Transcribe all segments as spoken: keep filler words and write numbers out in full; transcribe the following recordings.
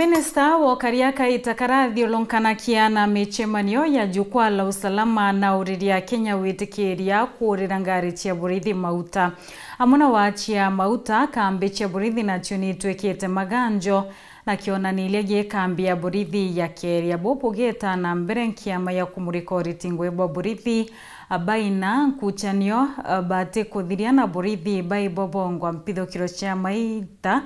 Minista wa ukaria kaita karathiurunkanagia na micemanio ya Jukwaa la Usalama na uriria Kenya witikiria kuurira ngari cia borithi mauta. Amwe na waachia mauta, kambi cia borithi nacio nitwikite maganjo na kionaniria gi kambi ya borithi ya Keria. Bubu gita na mbere nkiama ya kumurika uriti ngugi bwa borithi, baina nkuchanio, batikuthiria na borithi baibobongwa mpithukiro cia maita,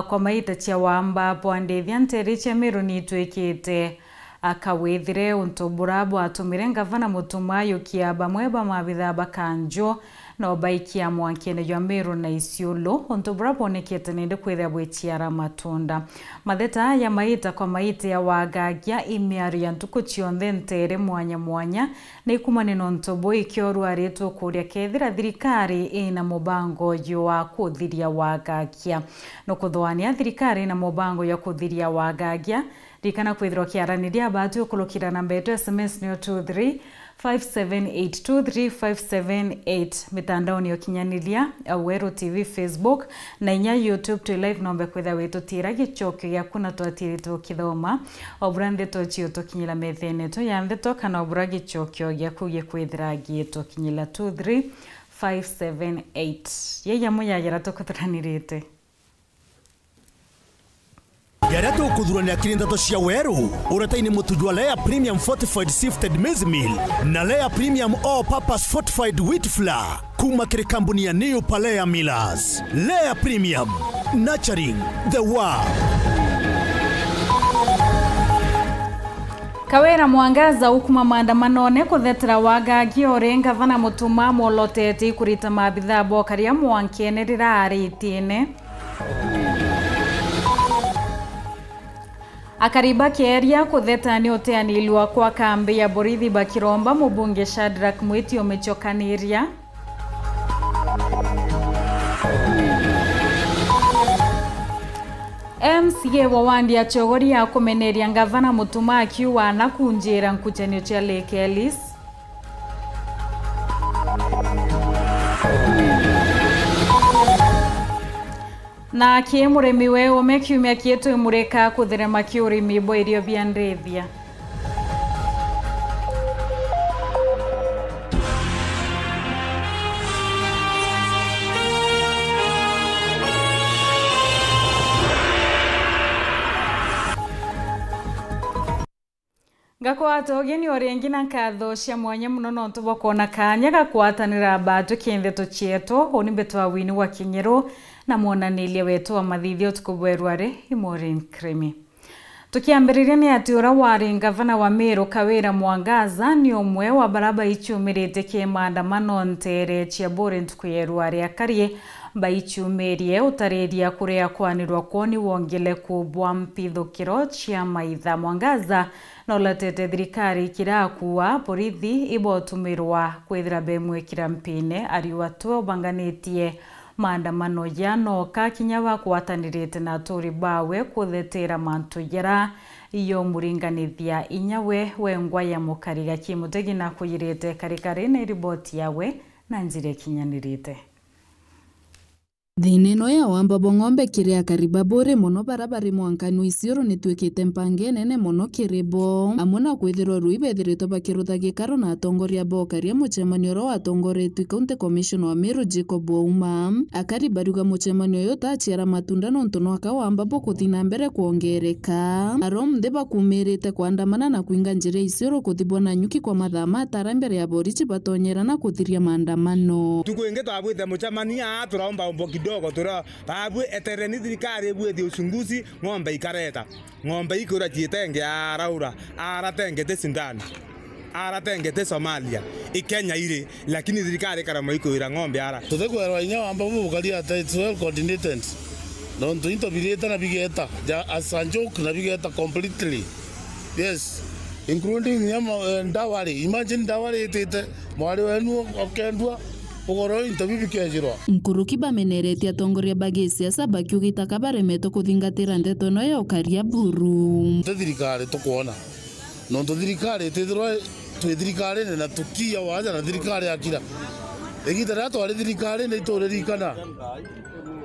kwa maita cia wamba bwa ndithia nteere cia Meru nitwikite akawithire untu bura bwatumire ngavana Mutuma ayukia bamwe ba maabithaa ba kanju no baikia mwankene jwa Meru na Isiolo, untu bura bwonekete nindi kwithira bwiciara matunda. Matheta ya maita kwa maita ya wagagia i miario ya ntuku cionthe nteere mwanya mwanya, na ikumania na untu buu ikio ruaritwe kuuria kethira thirikari ina mubango jwa kuthiria wagagia. Nukuthuania thirikari ina mubango jwa kuthiria wagagia, ririkana kwithirwa ukiaraniria baatu ukurukira namba yetu ya S M S niyo two three five seven eight, two three five seven eight, mitandaoni ya ukinyaniria, Weru T V Facebook, na inya YouTube twi live, nombe kwithira witutira gicokio giaku na twatiri tukithoma o bura ndeto cio tukinyira methene yetu ya ndeto kana o bura gicokio giaku gikwithira gitukinyira two three five seven eight. Yeye muyagira tukuthuranirite. Jaria tukuthurania kiri ndeto cia Weru, uretaini mutu jwa Lea Premium Fortified Sifted Maize Meal na Lea Premium All Purpose Fortified Wheat Flour kuma kiri kambuni ya New Palea Millers. Lea Premium, nurturing the world. Kawira Mwangaza ukuma maandamanone kuthetera wagagia uri ngavana Mutuma amwolotete ikurita maabithaa bokaria mwankene rira ari itiene. Akari bakeeria kutheta ni uteanirua kwa kambi ya borithi bakiromba mubunge Shadrack Mwiti umicokaniria. M C A wa wandi ya Chogoria akumeneria ngavana Mutuma akiuga nakunjira nkuchanio cia Lake Ellis. Na ki murimi we ume kiumia kiitwimurika kutherema ki urimi bwa irio bia ndithia. Ngakwata ugeni o ringi na nkatho cia mwanya mono nontu bwa kwona kaanya ga kwatanira baatu ki ndeto cietu. Uni mbetwa Winnie wa Kinyeru na mwonaniria wetu wa mathithio utuku bwerwa ri i Maureen Kirimi. Tukiambiriria ni ati ura wari ngavana wa Meru Kawira Mwangaza ni umwe wa bara baichumirite ki maandamano nteere cia Buuri ntuku ya irua ria kari. Baichumirie utariria kuria kwanirwa kwoni wongeleku bwa mpithukiro cia maitha. Mwangaza nolatete thirikari kirakua borithi ibotumirwa kwithira bemwikira mpine. Ariuga twe ubanganitie maandamano ja noka kinya bakwatanirite na aturi bawe kuthetera mantu jara yomuringanithia inya we wengwa ya mukari gaki mutegi na kuyirite karikari na iriboti yawe na njira ikinyanirite. Thiina ino ya wamba bwa ng'ombe kiri akari ba Buuri mono bara bari mwankani wa Isiolo nitwikite mpanga inene mono kiri bo, amwe na kwithirwa rui bethiritwe bakirutha gikaro na atongoria ba ukaria mucemanio uria watongoretue County Commissioner wa Meru Jacob Ouma. Akari bariuga mucemanio uyu utaciara matunda nontu nwaka wamba bukuthi na mbere kwongereka. Aria umthi bakumirite kwandamana na kwinga njira ya Isiolo kuthi bwa Nanyuki kwa mathaa matara mbere ya borichi batonyera na kuthiria maandamano. Ntuku ingi twabwite mucemanio aa, turaomba ombo kidogo, tura-, babwi etereni thirikari ibwithie uchunguzi, ng'ombe ikareta. Ng'ombe ikwira ciitenge araura, aratenge ti Sudan, aratenge ti Somalia, i Kenya iri, lakini thirikari ikaremwa ikwira ng'ombe ara. Tutikwerwa inya wamba bubu bukari ata, it's well coordinated. Nontu into birite na bigeta, ja as a joke na bigeta completely. Yes, including inya ma-, eh, ndawari. Imagine ndawari itite, mwari wenu okendua, ugoro into biu bikejirwa. Nkuruki bameneretie atongoria ba gisiasa bakiuga itaka baremetwe kuthingatira ndeto ino ya ukaria buru. Ti thirikari tukwona. Nontu thirikari itithirwa twi thirikarine na tukiya waja na thirikari yakira. Igiita riria twari thirikari ni ituririkana.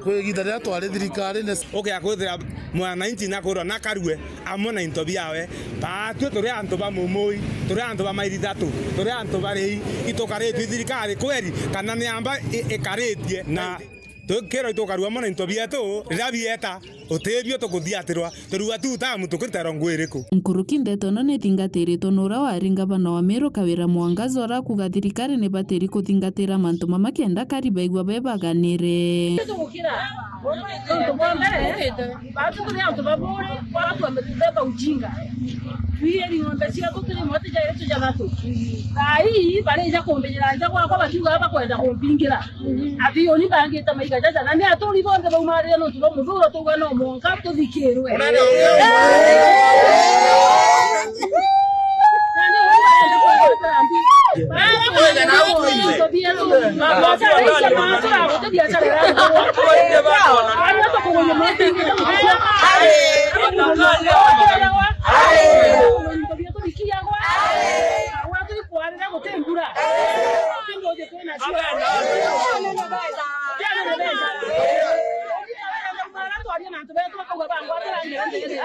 Kwi igiita riria twari thirikari ni Ukea kwithira mwananchi nakwirwa nakarue amwe na into biawe. Baatwi turi antu ba mumui, turi antu ba mairi thatu, turi antu ba rii, itukaritue i thirikari kweri, kana ni amba i-, ikaritie na twikirwa itukarua amwe na into bietu riria bieta, utibio tukuthiatirwa. Turua tu tamu tukiriterwa ngugi iriku? Nkuruki ndeto ino ni ithingatiritwe ni uria wari ngavana wa Meru Kawira Mwangaza, uria akuuga thirikari ni batiri kuthingatira mantu mama kenda akari baigua be baganire. Tugukira. Tontu bwa mbere, baatwi turi antu baburi, baratwambe kuthemba ujinga. Twieri ng'ombe cietu turi moti ja yetu ja thatu. Thaa ii barija kumbijira nja gwakwa bakiuga bakwenda kumbingira. Ati uni bangite maiga jaja, na ni aturi bonthe baumarire nontu bwa muthuro, twauga no mwanka tuthikirwe. Na ni uni barenda kwenda kurambi. Bara kwenda na utwire. Biashara ya biashara ya. Ari watu kugunya mwanka. Ari. Ari. Kwarira guti mbura. Ti nduuji twina cio. Tiana na mbeca. Ara twaria na antu betu bakauga bangwatira njira nthigiri.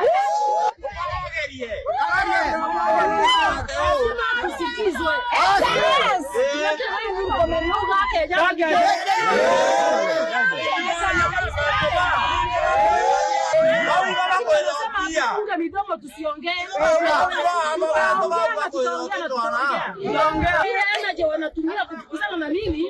Lazima tusikizwe. Yes. Funga midomo tusiongee. Ile energy wanatumia kufukuzana na mimi,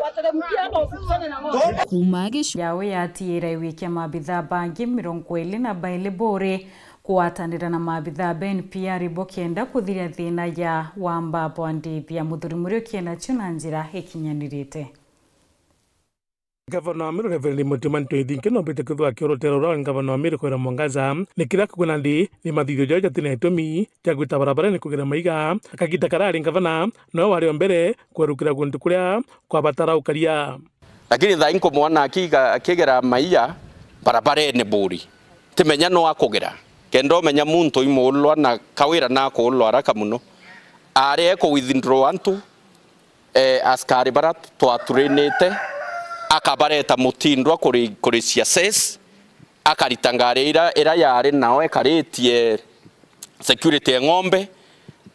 wateremkia hapa wafukuzane na ng'ombe. Kuuma gicu- yawe yatiira iwikia maabithaa bangi mirongo iiri na bairi buri kugwatanira na maabithaa ba N P R bo kenda kuthiria thina ya wamba bwa ndiithia. Muthuri Muriuki ena cio na njira ikinyanirite. Ngavana wa Meru Reverend Mutuma Ntwithinki noombite kwithirwa akiorotera uria wari ngavana wa Meru Kawira Mwangaza ni kiria akauga nandi ni mathithio jaria jati na gitumi ja gwita barabarene kugera maiga. Kagiita karia ari ngavana, nowe wari o mbere kwerukira guntu kuria kwabatara ukaria. Lakini thaa ii nkumwona akiga-, akigera maiya barabarene buri. Timenya no akugera. Kenda umenya muntu imuulwa na Kawira na akuulwa haraka muno. Ari eku withdraw antu, eh, askari bara twaturinite, akabareta mutindwa kuri, kuri C S S, akarita ngari ira, ira yari nao ekaritie security ya ng'ombe,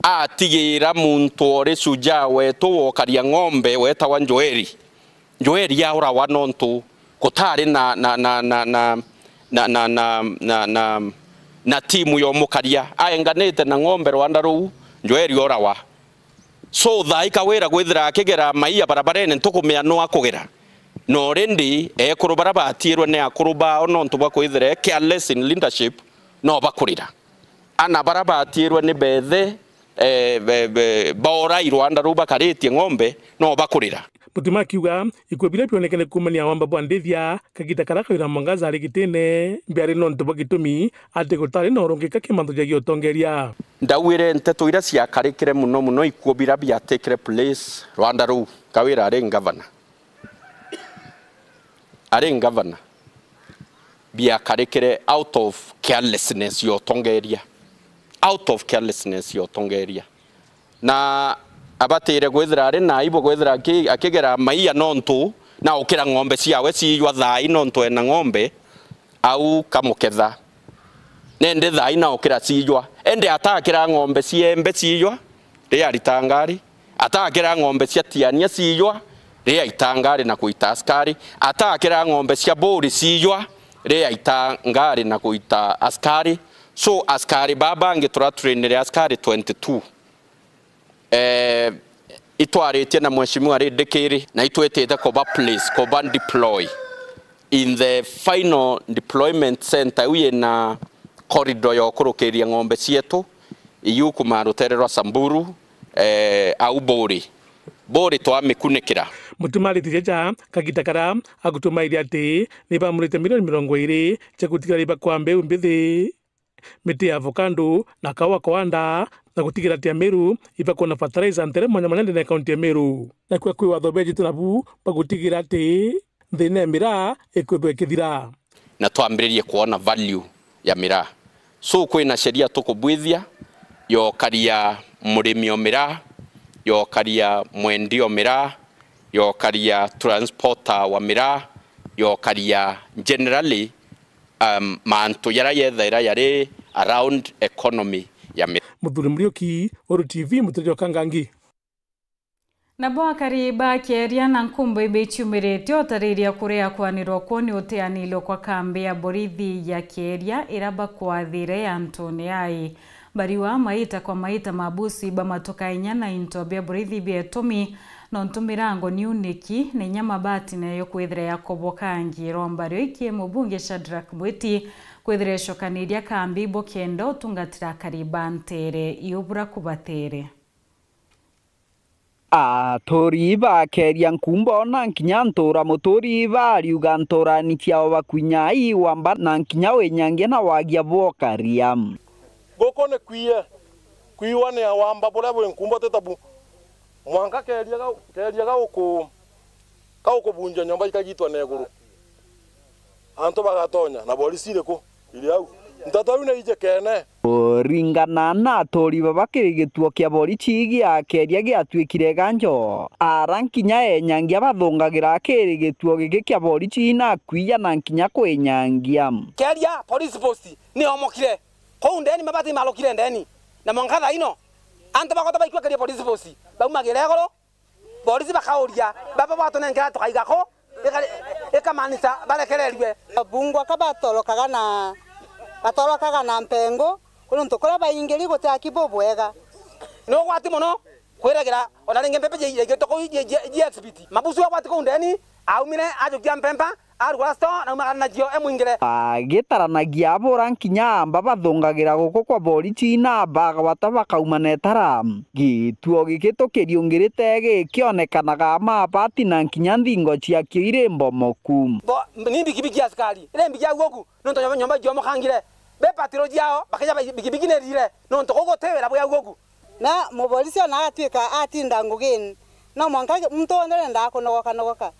atigira muntu ori shujaa wetu wokaria ng'ombe wetagwa Njoeri. Njoeri aurawa nontu gutari na, na, na timu ya umukaria. Aenganite na ng'ombe rwanda ruu, Njoeri orawa. So, thaa ii Kawira kwithira akigera maiya barabarene, ntukumenya no akugera. Na already, ekuru bara batiirwe ni akuru bao nontu bwa kwithira e careless in leadership, no bakurira. Ana bara batiirwe ni beethe, eh, be, be, baorai rwanda ruu bakaritie ng'ombe, no bakurira. Mutuma akiuga, ikuo biria bionekene kuumania na wamba bwa ndithia, kagiita karia Kawira Mwangaza ari gitine, biari nontu bwa gitumi ati gutari na urungika ki mantu jagie utongeria. Ndauire nteto iria ciakarikire muno muno ikuo biria biatikire place rwanda ruu Kawira ari ngavana. Ari ngavana, biakarikire out of carelessness ya utongeria. Out of carelessness ya utongeria. Na abatire kwithira ari na aibu kwithira aki-, akigera maiya nontu na ukira ng'ombe ciawe ciijwa thaa ii nontu ena ng'ombe au kamuketha. Nende thaa ii na ukira ciijwa. Ende atakira ng'ombe ciembe ciijwa, riria arita ngari. Atakira ng'ombe cia tiania ciijwa, riria aita ngari na kuita askari. Atakira ng'ombe cia buri ciijwa, riria aita ngari na kuita askari. So, askari baa bangi turatrainire askari twenty-two. Eh, itwaritie na Mheshimiwa Ridikiri, na itwitite kuba place, kuba deploy. In the final deployment center, iu yina corridor ya ukurukiria ng'ombe cietu, iu kuma rutere rwa Samburu, eh, au Buri. Buri twamikunikira. Mutumaritie jaja kagita karia agutumairie ati ni bamurite milioni mirongo iiri cia gutigara ibakwaa mbeu mbithi, miti ya avocado na kaua koanda, na gutigira ati Ameru ibakwona fertilizer ntere mwanya mwanya ndene ya kaunti ya Meru. Nakuo kwi watho beejite nabu bwa gutigira ati nthina ya miraa ikwithwa ikithira. Na twambiririe kwona value ya miraa. So, kwina sheria tukubwithia yokaria murimi o miraa, yokaria mwendi o miraa, yokaria transporter wa miraa, yokaria generally, um, mantu jaria yethaira jari around economy ya miraa. Muthuri Muriuki, Uru T V, Muturia Kangangi. Nabo akari ba Kieria na Nkumbo ibiciumirite utariria kuria kwanirwa kwoo ni uteanirwe kwa kambi ya borithi ya Kieria ira bakwathire ya Ntune ai. Bariwa maita kwa maita mabusi ba matuka inya na into bia borithi bia itumi, nontu mirango niuniki, na inya mabati nayo kwithira yakoboka ngi. Iromba rio iki mubunge Shadrack Mwiti kwithira icokaniria kambi bukenda utungatira akari ba ntere iu bura kubatere. Aturi bakeria Nkumbo na nkinya ntura muturi bariuga nturani ciao bakwinyai wamba na nkinya winyangia na wagia bwokaria. Guku ni kwie, kwiwa ni awamba buria bwi Nkumbo ti tabu. Mwanka keria gau, keria gauku, gaukubunjia nyomba ikagitwa na iguru. Antu bagatonya, na borisi iriku iri au? Nteto iu ni ijikene. Kuringana na aturi baba, kiri gituo kia borisi gia Keria giatuikire ganjo, ara nkinya enyangia bathungagira kiri gituo giki kia borisi na kwija na nkinya kwinyangia. Keria police post ni omokire. Kuu ndeni mabati marukire ndeni. Na mwanka thaa ino, antu bagota baikua Keria police post, baumagire iguru. Borisi bakauria, baba bwatunenkera tukaiga ku? Ika-, ikamaanisha barekererue. Bungwa ka batorokaga na, batorokaga na mpengo, kuri ntu kuria baingiri gutiaki bubwega. Ni ugwati mono kwiragira ona ringi mpempe ji-, ji-, ji-, ji-, ji-, ji-, exhibit. Mabusu agwati kuu ndeni, aumire ajukia mpempa, arugura store, na aumagara nacio emwingire. Bagitaranagia abura nkinya amba bathungagira guku kwa borisi na bagwata bakauma na itara. Gituo giki tukiriungirite gikionekanaga mabati na nkinya nthingo ciakio iri mbomoku. Bo-, ni bikibiki askari, iri mbigi au guku, nontu nyomba, nyomba ijiomokangire. Be patiro ciao, bakija ba-, bikibiki ni rire, nontu kuu guti wira bwi au guku. Na muborisi ona agatuika atinda ngugini, no mwanka muntu wonthe nendaa kunogoka nogoka.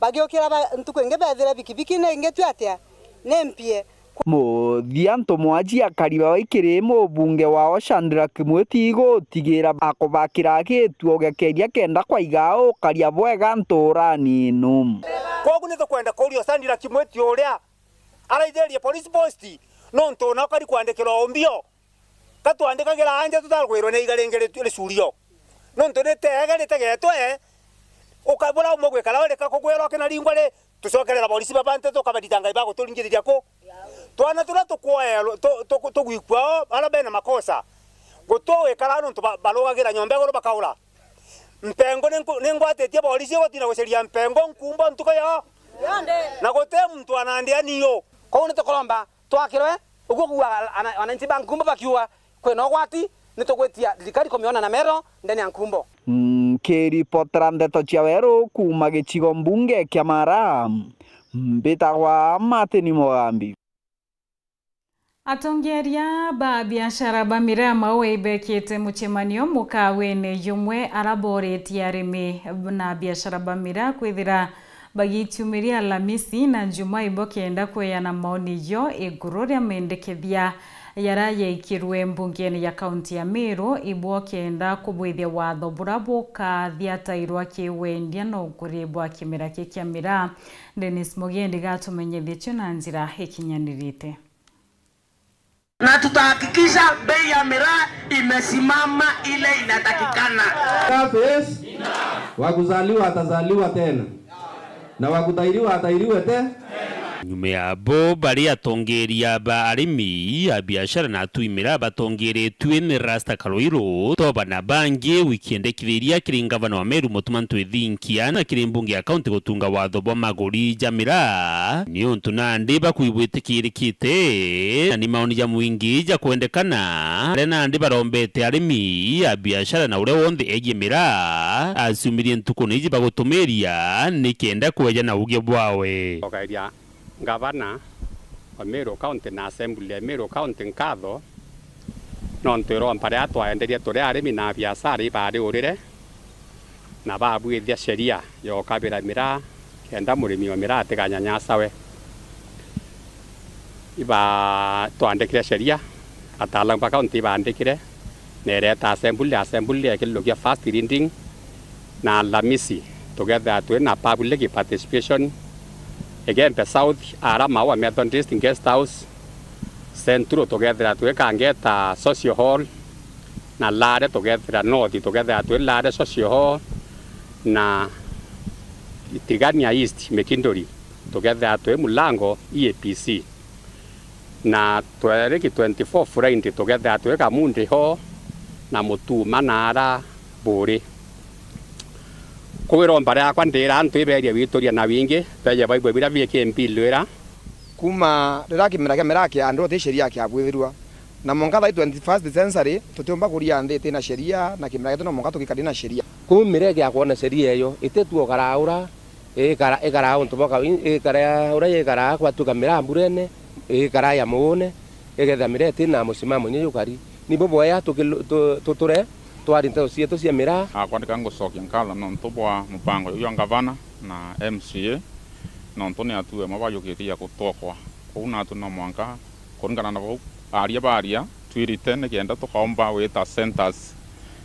Bagiukira ba-, ntuku ingi bethire bikibiki ni ingi tu atia? Ni mpie. Muthia ntumwa cia akari baba ikiri mubunge wao Shadrack Mwiti igutigira akubakira gituo gia Keria kenda kwaiga ukaria bwega nturani inu. Kwogu ni tukwenda kuuria Shadrack Mwiti uria araithirie police post, nontu ona ukari kwandikirwa umbio. Ka twandikagira anja tutarugwirwe ni iga ringi ri-, ricurio? Nontu ni teega ritegetwe, ukabura umwe gwikara uri ka kugwira ukinaringwa ri, tucokerera borisi baba nteto ukabaritanga ibaguturingithiria ku? Twana turia tukwoerwa, tu-, tu-, tugwikua o, baria bena makosa, gutu wikara nontu ba-, barugagira nyomba iguru bakaura. Mpengo ni nku-, ni ngwatitie borisi gutina guceria mpengo Nkumbo ntuku yo. Na guti muntu anandia niu. Kou ni tukuromba twakirwe, uguo kuuga ana-, wananchi ba Nkumbo bakiuga kwina ugwati, ni tugwitia thirikari kumiona na mero ndene ya Nkumbo. Nkiripotera ndeto cia weru kuuma gicigo mbunge kia Mara, mbitagwa Martin Mugambi. Atongeria ba biashara ba miraa Maua ibekite mucemanio mukawene jumwe ara boritie arimi na biashara ba miraa kwithira bagitiumiria Alamisi na Njumaa ibokenda kweana maoni jo iguru ria mendekethia yara yaikirwe mbungene ya kaunti ya Meru, ibwokenda kubwithia watho bura bukathiatairwa ki wendia na ukuri bwa kimera ki kia miraa. Dennis Mugendi gatumenyithie cio na njira ikinyanirite. Na tutahakikisha bei ya miraa imesimama ile inatakikana. Enough is, wa kuzaliwa atazaliwa tena, na wa kutairiwa atairiwe te. Nyuma ya bo bari atongeria ba arimi, a biashara na atui miraa batongeretue ni Rasta Karuiru, Toba na bangi, wiki endekithiria kiri ngavana wa Meru Mutuma Ntwithinkia na kiri mbunge ya kaunti gutunga watho bwa maguri ja miraa, ni untu nandi bakwibwitikirikite na ni maoni ja mwingi ja kwendekana, aria nandi barombete arimi, a biashara na uria wonthe egie miraa aciumirie ntukuni iji bagutumiria nikenda kweja na uge bwawe. Ngavana wa Meru County na Assembly ya Meru County nkatho, nontu iromba riria twaenderie turi arimi na biashara ibariurire na babwithia sheria ya ukabira miraa, kenda murimi wa miraa atiganyanyasawe. Iba-, twandikire sheria, ataalamu ba county ibandikire, na ireta assembly, assembly ekirukia first reading, na Alamisi Tugethira twi na public participation, Igembe South, ara Maua Methodist Guest House, Central tugethira twi Kangeta Social Hall, na Lare tugethira North tugethira twi Lare Social Hall, na Tigania East Mikinduri tugethira twi Mulango E A P C. Na tweriki twenty-four Friday tugethira twi Kamundi ho na Mutuma na ara Buri. Kwiromba riakwa ndira antu iberia wituria na wingi, beje baibwe bira biiki mbilwira. Kuma riria kimera kia miraa kiandwa ti sheria kiabwithirua. Na mwanka thaa twenty-first century, tutiumba kuria nthi iti na sheria, na kimera gietu no mwanka tukikari na sheria. Kuu miraa igiakwona sheria iyo, iti tu ukaraura, ikara, ikara untu bwa kawi-, ikara uria ikara kwatuka miraa mburene, ikara ya muune, igetha miraa iti na musimamo inya jukari. Nibo bwea tukilu-, tu-, tuture twari nteto cietu cia miraa. Akwa ndika ngucokia nkatho nontu bwa mupango juu jwa ngavana na M C A, nontu ni atu emwe bajukitie ya gutwokwa. Kou natu no mwanka kuringana na bau aria baria, twirite nikenda tukaomba gwita centers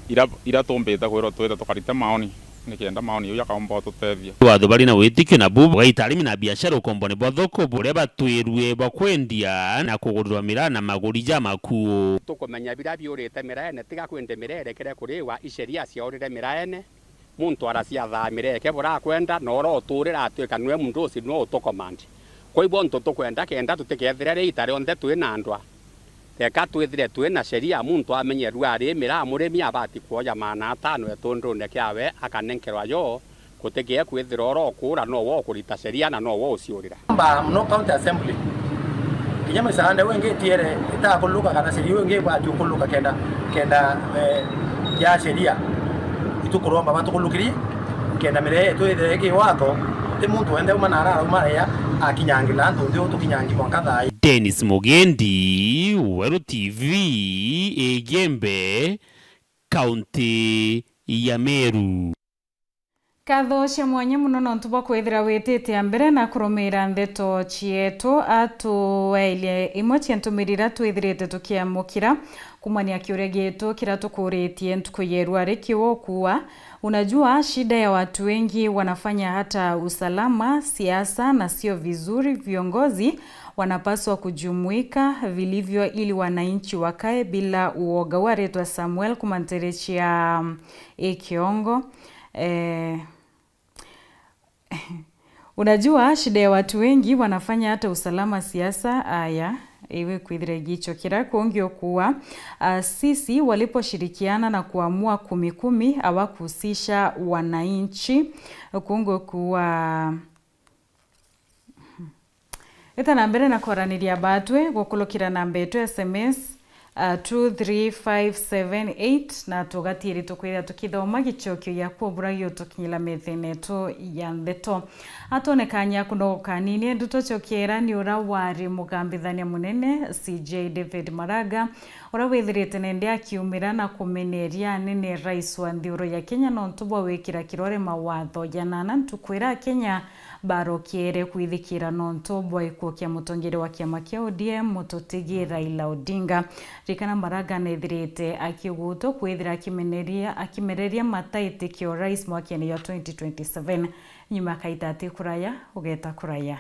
ira, ira tumbite kwirwa twite tukarite maoni, nikenda maoni jau jakaomba ututethia. Watho bari na witikio na bu bagaita arimi na biashara ukombone bwa thoko buria batwirue bwa kwendia na kugurirwa miraa na maguri ja makuu. Tukumenya biria biurite miraene, tiga kwindi miraa irekere kuriwa, isheria ciaurire miraene. Muntu araciathaa miraa eke burakwenda, na uria uturira atwika niwe mundu ucio niwe utukomandi. Kwa hivyo, untu tukwenda kenda tutikethire riita rionthe twi na ndwa. Reka twithire twi na sheria, muntu amenyerua ari miraa, murimi abati kwoja maana atano etundune kiawe, akanenkerwa yo, gutikie kwithira uria ukuura nowe ukurita sheria na nowe uciurira. Mba muno County Assembly. Kinya misaanda wingi itiere itakuluka kana sheria wingi ibati ukuluka kenda, kenda, eh, ya sheria itukuromba batukulukirie, kenda miraa yetu ithire iki watho, ti muntu wenthe uma na ararauma aria akinyangila antu nthi utukinyangi mwanka thaa ii. Dennis Mugendi, Weru T V, Igembe, Kaunti ya Meru. Nkatho cia mwanya mono nontu bwa kwithira witite a mbere na kurumiira ndeto cietu. Atueelie imwe cia ntumiri iria twithirite tukiamukira kumania kiuria gietu kiria tukuritie ntuku ya irua riki wokuua. Unajua, shida ya watu wengi wanafanya hata usalama, siasa na sio vizuri. Viongozi wanapaswa kujumuika vilivyo ili wananchi wakae bila uoga. Waritwa Samuel kuma ntere cia Ikiongo. Eh, unajua, shida ya watu wengi wanafanya hata usalama siasa. Aya, iwe kwithire gicho kira kungi ukuwa. Ah, sisi waliposhirikiana na kuamua kumi kumi, hawakuhusisha wananchi. Kungi ukuwa. Ita na mbere na kwaraniria batwi gukulukira namba yetu S M S, uh, two three five seven eight, na tugatiiri tukwithira tukithoma gicokio giaku bura giutukinyira methene yetu ya ndeto. Atwonekania kunogoka nini, nduto chokiera ni ura wari mugambithania munene C J David Maraga, uria withirite nende akiumira na kumeneria anene rais wa nthiguru ya Kenya nontu bwa wikira kirore mawatho janana ntuku iria Akenya barokiere kwithikira nontu bwa gikuu kia mutongeria wa kiama kia O D M, mututigi Raila Odinga. Ririkana Maraga nethirite akigutwa kwithira akimeneria, akimereria mataitikio rais mwakene jwa twenty twenty-seven. Nyuma akaita ati kuraya, ugeta kuraya.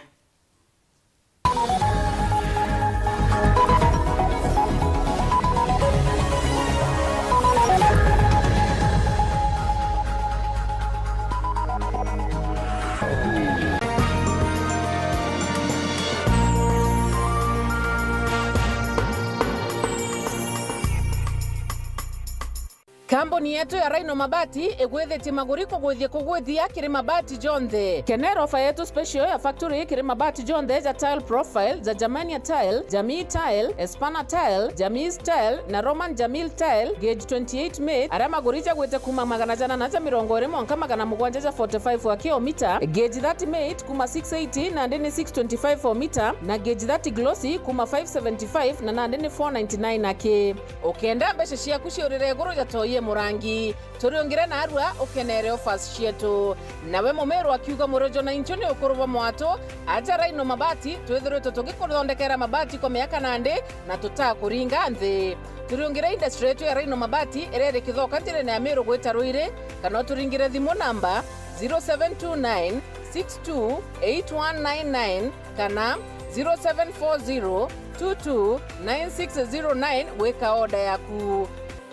Kambuni yetu ya Rhino Mabati igwithitie maguri kugwithia kugwithia kiri mabati jonthe. Kenera ofa yetu special ya factory kiri mabati jonthe ja tile profile, ja Germania tile, Jamii tile, Espana tile, Jamis tile na Roman Jamil tile, gauge twenty-eight mate, aria maguri jagwite kuma magana janana ja mirongo iri mwanka magana mugwanja ja forty-five aki o mita, gauge thirty mate kuma six eighty nandi ni six twenty-five o mita, na gauge thirty glossy kuma five seventy-five na nandi ni four ninety-nine aki. Ukenda mbeca ciaku ciurire iguru ja toi e murangi, turiungire narua ukenere offers cietu. Nawe mumiru akiuga, murojo na inchu ni ukuru bwa mwatu, aja Rhino Mabati, twithirwite tugikuthondekera mabati kwa miaka nandi na tutakuringa nthi. Turiungire industry yetu ya Rhino Mabati iria iri Kithoka njirene ya Miru gwita Ruiri, kana uturingire thimu namba zero seven two nine six two eight one nine nine kana zero seven four zero two two nine six zero nine gwika oda yaku.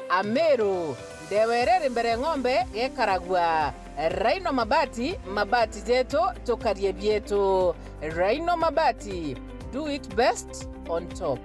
Ameru, ndewa iria iri mbere ng'ombe gekaragua. Rhino Mabati, mabati jetu, tukarie bietu. Rhino Mabati, do it best on top.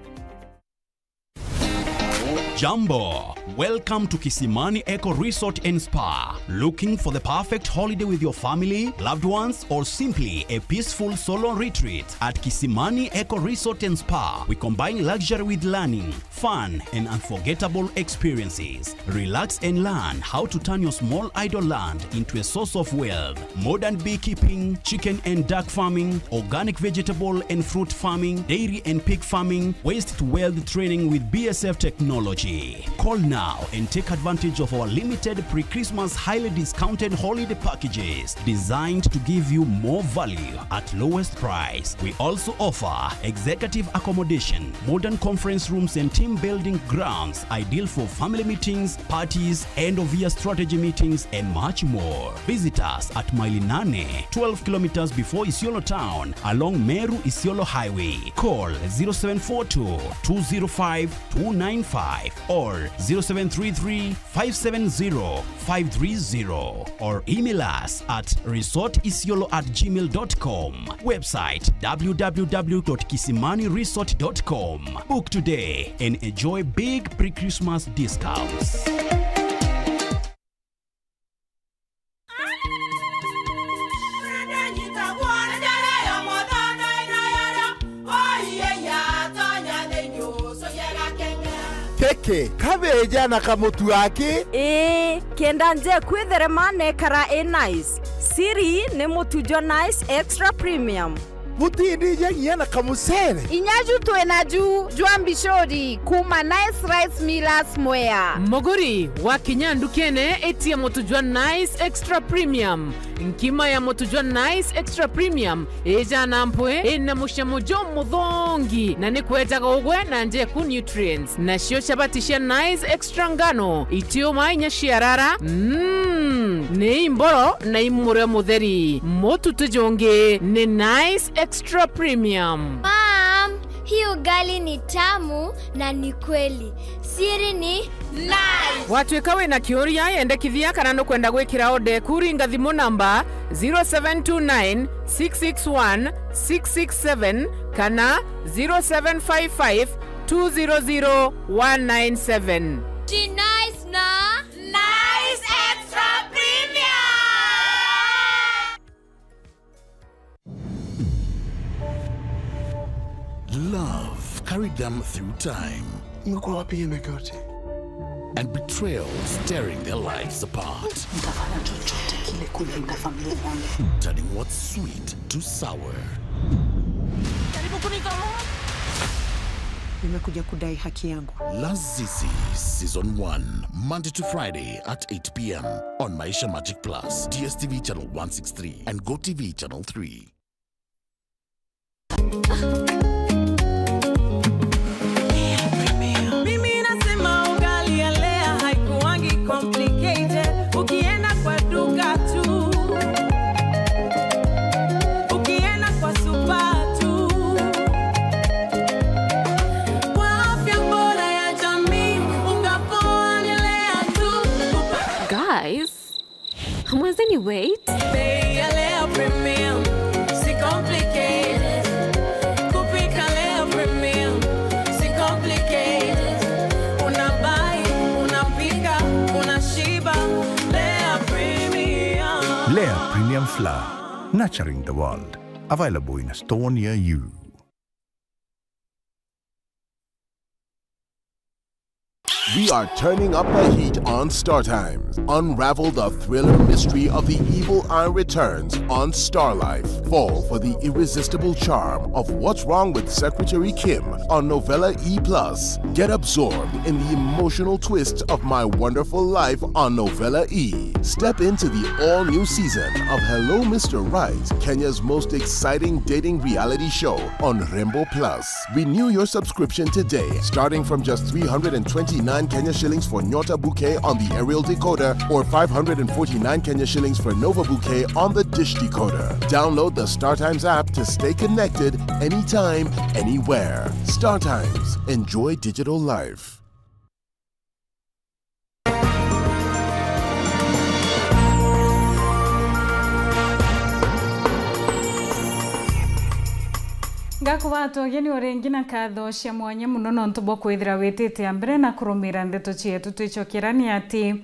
Jambo! Welcome to Kisimani Eco Resort and Spa. Looking for the perfect holiday with your family, loved ones, or simply a peaceful solo retreat? At Kisimani Eco Resort and Spa, we combine luxury with learning, fun, and unforgettable experiences. Relax and learn how to turn your small idle land into a source of wealth. Modern beekeeping, chicken and duck farming, organic vegetable and fruit farming, dairy and pig farming, waste to wealth training with B S F technology. Call now and take advantage of our limited pre-Christmas highly discounted holiday packages designed to give you more value at lowest price. We also offer executive accommodation, modern conference rooms and team building grounds ideal for family meetings, parties, end of year strategy meetings, and much more. Visit us at Maili Nane, twelve kilometers before Isiolo town, along Meru Isiolo Highway. Call zero seven four two, two zero five, two nine five or zero seven three three, five seven zero, five three zero, or email us at resort isiolo at gmail dot com. Website, w w w dot kisimani resort dot com. Book today and enjoy big pre-Christmas discounts. Keke, kabeja na kamutu aki? Ii, kenda nje kwitherema nekara i nice. Siri ni mutu jwa Nice Extra Premium. Butindija nginya na kamucere? Inya ju twi na ju jwa mbicuri kuma Nice Rice Millers Mwea. Muguri, wakinya ndukene, itia mutu jwa Nice Extra Premium. Nkima ya mutu jwa Nice Extra Premium ijana mpwi, ina mucamo jumuthongi, na ni kwejaga ugwe na njeku nutrients. Nacio chabati cia Nice Extra ngano, itiuma inya ciarara, mm, ni imboro na imurio mutheri. Mutu ti jungi, ni Nice Extra Premium. Mom, hii ugali ni tamu na ni kweli. Siri ni Nice. Watuika wina kiuria, yendekithia kana nukwenda gwikira order eku, ringa thimu namba zero seven two nine, six six one, six six seven kana zero seven five five, two zero zero, one nine seven. Ti Nice na Nice Extra Premium. Love carried them through time. Imekuwa wapi hii miaka yote? And betrayal tearing their lives apart. Nitafanya chochote kile kulinda familia yangu. Turning what's sweet to sour. Karibu kunidhulumu. Nimekuja kudai haki yangu. Lazizi Season one, Monday to Friday at eight p m on Maisha Magic Plus, D S T V channel one six three and Go T V channel three. Mimi nasema ugali ya Lea haikuwangi complicated. Ukienda kwa duka tu, ukienda kwa supa tu, kwa afya bora ya jamii, unga poa ni Lea tu. Guys, hamwezeni wait. Bei ya Lea Premium, si complicated. Kupika Lea Premium, si complicated. Una buy, unapika, unashiba. Lea Premium. Lea Premium Flour, nurturing the world. Available in a store near you. We are turning up the heat on Star Times. Unravel the thriller mystery of the evil eye returns on Star Life. Fall for the irresistible charm of What's Wrong with Secretary Kim on Novella E plus. Get absorbed in the emotional twist of My Wonderful Life on Novella E. Step into the all-new season of Hello Mister Right, Kenya's most exciting dating reality show on Rembo Plus. Renew your subscription today, starting from just three hundred and twenty-nine Kenya shillings for Nyota Bouquet on the aerial decoder or five hundred and forty-nine Kenya shillings for Nova Bouquet on the dish decoder. Download the StarTimes app to stay connected anytime, anywhere. StarTimes. Enjoy digital life. Ngakubata ugeni o ringi na nkatho cia mwanya mono nontu bwa kwithira witite a mbere na kurumira ndeto cietu. Twicokera ni ati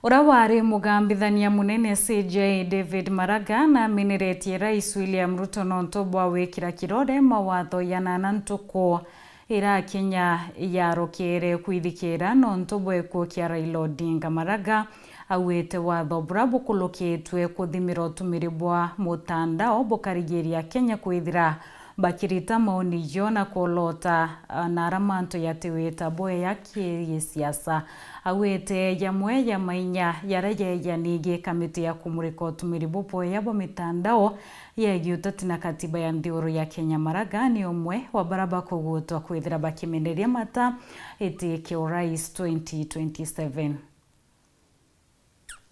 uria wari mugambithania munene C J David Maraga namineretie Rais William Ruto nontu bwa wikira kirore mawatho ya nana ntuku ira Kenya yarokere kwithikira nontu bwa gikuu kia Raila Odinga. Maraga augite watho bura bukulukitwe kuthimira utumiri bwa mutandao bukarigiria Kenya kwithira bakirita maoni jo na kuolota, ah, na ara mantu yatiwita bwea ki gisiasa. Augite jamwe ya mainya jaria jeja ni gi kamiti ya kumurika utumiri bubwea bwa mitandao yegi uteti na katiba ya nthiguru ya Kenya. Maraga ni umwe wa bara bakugutwa kwithira bakimeneria mata iti kia urais twenty twenty-seven.